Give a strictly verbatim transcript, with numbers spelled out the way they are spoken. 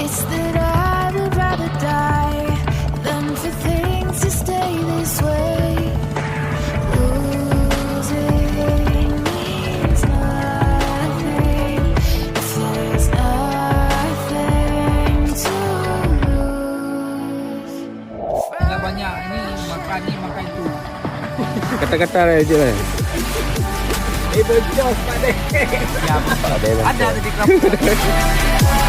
that I would rather die than for things to stay this way. Losing means nothing if there's nothing to lose. Dah banyak ini makan ni makan tu. Kata-kata lah je lah. Eh bocor Pak Dek. Ya, Tak ada lah. Ada tadi kelapa.